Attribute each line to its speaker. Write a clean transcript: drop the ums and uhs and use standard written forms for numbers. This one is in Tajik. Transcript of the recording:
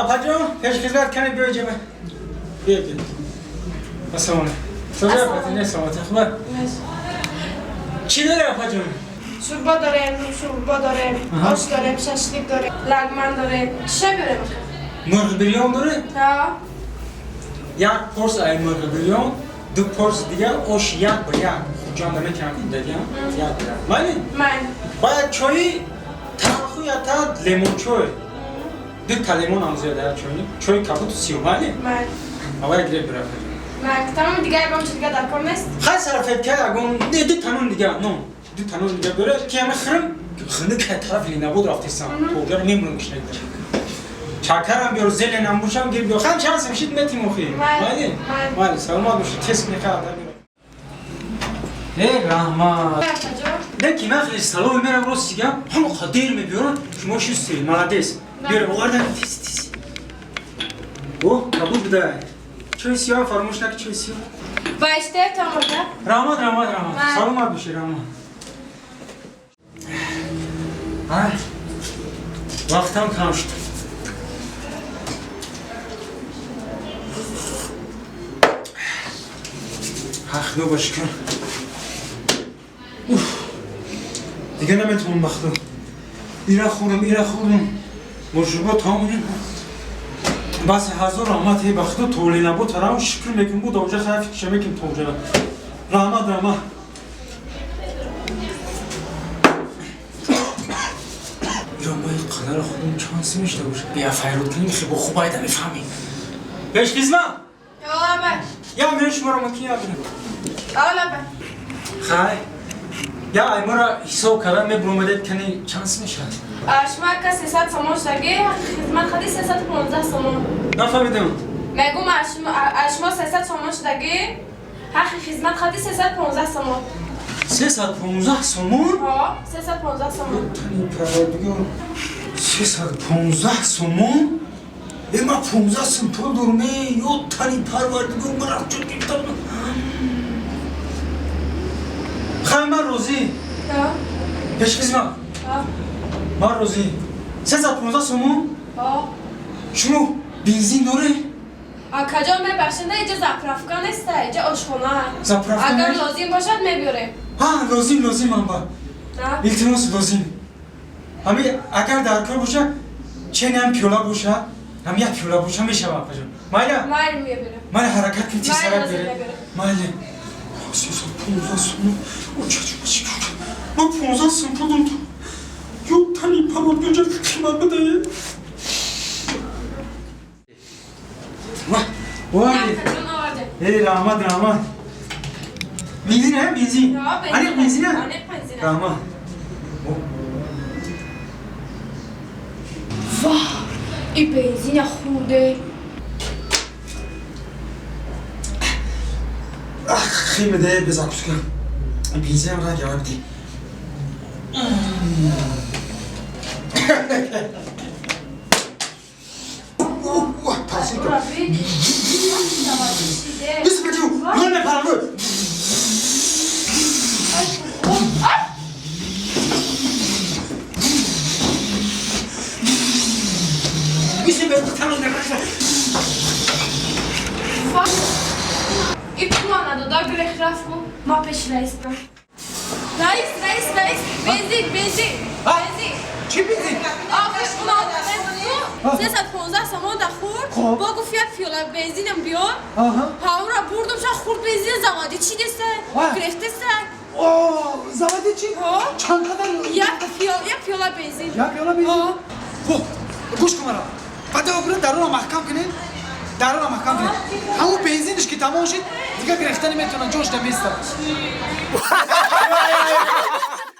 Speaker 1: Апаҷон, пешхизмат кане биё ҷаба. Биё, биё. Ассалому алайкум. Салом, не саломат. Хуб. Чӣ дорӣ, апаҷон?
Speaker 2: Шӯрбо дорем, шӯрбо дорем, ош дорем, шашлик дорем, лагман дорем. Чиша биёрем?
Speaker 1: Мурғ бирён дорӣ?
Speaker 2: Ҳа.
Speaker 1: Як порс ай мурғ бирён, ду порс дигар ош як ба як. Хуҷанда метавонам ки дадиам, як ба як. Майли?
Speaker 2: Майли.
Speaker 1: Бояд чои талху я та лемон чой. Ду та лемон ҳам зиёд дар чойни. Чои кабуд сиёҳ, майли?
Speaker 2: Майли.
Speaker 1: Аввал гиреб бира, апаҷон.
Speaker 2: Майли. Тамом, дигар ягон чи дигар дар кор нест?
Speaker 1: Хай, сарафед ка ягон не, ду та нон дигар, нон. Ду та нон дигар бира, ки ҳама хирм хунук тараф Ленинобод рафтесам. Тоҷаро мемурам кишнак. Чакарам биёр, зеленам бошам гир биёр. Хан чанд сим шид метим охи.
Speaker 2: Майли.
Speaker 1: Майли? Майли, саломат бошед. Тез кунӣ, хай ада биёр. Э, раҳмат.
Speaker 2: Апаҷон.
Speaker 1: Не ки ман хеле саломи мерам, рост дигам, ҳама қадир мебиёрам, шумо шусти, молодец. Биёр, овардан тез тез. О, кабуд бидай. Чой сиёҳ фаромӯш накӣ, чой сиёҳ.
Speaker 2: Ба иштиҳоятон боша.
Speaker 1: Раҳмат, раҳмат, раҳмат.
Speaker 2: Майли.
Speaker 1: Саломат бошед, раҳмат. Ай, вақтам кам шуд. Худо ба шукр. Уф. Дигар наметавонам, ба худо. Ира хӯрдам, ира хӯрдам. Мошурбо тамом. Бас, ҳазор раҳмат, эй, ба худо, толе набуд, тарам шукр мекунем, буд онҷа хай фикр мекунем то онҷа. Раҳмат, раҳмат. Ира мо қадар худам чанд сим мешта боша. Бия файрод кунем, хеле хуб айда мефаҳмем. Пешхизмат.
Speaker 2: Ола.
Speaker 1: Я меён шуморо мумкин я бинам.
Speaker 2: Ола.
Speaker 1: Хай. Я аймора ҳисоб кардан мебуромадед, кани чанд сим мешавад?
Speaker 2: Шумо ака 300 сомон шудаги, хизмат хади 315 сомон.
Speaker 1: Нафаҳмидам.
Speaker 2: Мегум, аз шумо 300 сомон шудаги, ҳаққи хизмат хади 315 сомон.
Speaker 1: 315 сомон?
Speaker 2: Ҳо, 315 сомон.
Speaker 1: Тани парвардигор, 315 сомон? Э, ман 15 сум пул дорам, э, ё тани парвардигор, ман аз ҷо гирифтам. Хай, ман розӣ.
Speaker 2: Ҳа.
Speaker 1: Пешхизмат.
Speaker 2: Ҳа.
Speaker 1: Ман розӣ. 315 сомон?
Speaker 2: Ҳо.
Speaker 1: Шумо бензин доред?
Speaker 2: Акаҷон, мебахшед, иҷа заправка неста, иҷа ошхона.
Speaker 1: Заправка
Speaker 2: Агар
Speaker 1: нест?
Speaker 2: лозим бошад, мебиёрем.
Speaker 1: Ҳа, лозим, лозим ман ба.
Speaker 2: На?
Speaker 1: Илтимос, лозим. Ҳами агар дар кор боша, ченам пиёла боша, ҳам як пиёла боша мешава, апаҷон. Майла?
Speaker 2: Майли, мебиёрем.
Speaker 1: Майли, ҳаракат кун,
Speaker 2: Майли,
Speaker 1: тезтарак
Speaker 2: лозим
Speaker 1: беред.
Speaker 2: мебиёрем.
Speaker 1: Майли. 315 сомон. Ман 15 сум пул дорам. Ё тани парвардигор, фикри ман бидае. Вай.
Speaker 2: Акаҷон, овардем.
Speaker 1: Эй, раҳмат, раҳмат. Бензин, э, бензин.
Speaker 2: Ҳо, бензин.
Speaker 1: Аниқ бензин, э?
Speaker 2: Аниқ бензин.
Speaker 1: Раҳмат.
Speaker 2: Ваҳ, и бензина хурде.
Speaker 1: Хеле медае без закуска. Бензинам ра гава биди. Таъсир кард. Бис бикю, рӯ мепарам, рӯ. Биси бе тамом накарда.
Speaker 2: И пула надода, грех рафт ку. Ма пеши раис бирам. Раис, раис, раис, бензин, бензин,
Speaker 1: А?
Speaker 2: бензин.
Speaker 1: Чӣ бензин?
Speaker 2: Охир 315 сомон да хурд.
Speaker 1: Хоб.
Speaker 2: Бо гуфт, як пиёла бензинам биёр.
Speaker 1: Аҳа.
Speaker 2: Ҳавра бурдум, ша хурд бензин заводи чӣ деса?
Speaker 1: А.
Speaker 2: Гирифтеса?
Speaker 3: О, заводи чӣ?
Speaker 2: Ҳо.
Speaker 3: Чанд қадар?
Speaker 2: Як пиёла, як пиёла бензин.
Speaker 3: Як пиёла бензин?
Speaker 2: Ҳо.
Speaker 3: Хуб, гӯш кун мара. Баъд обрӯ даруро маҳкам кунед. Даруро маҳкам кунед. Ҳамун бензиниш ки тамом шид, дигар гирифта наметавонад, ҷош даместа.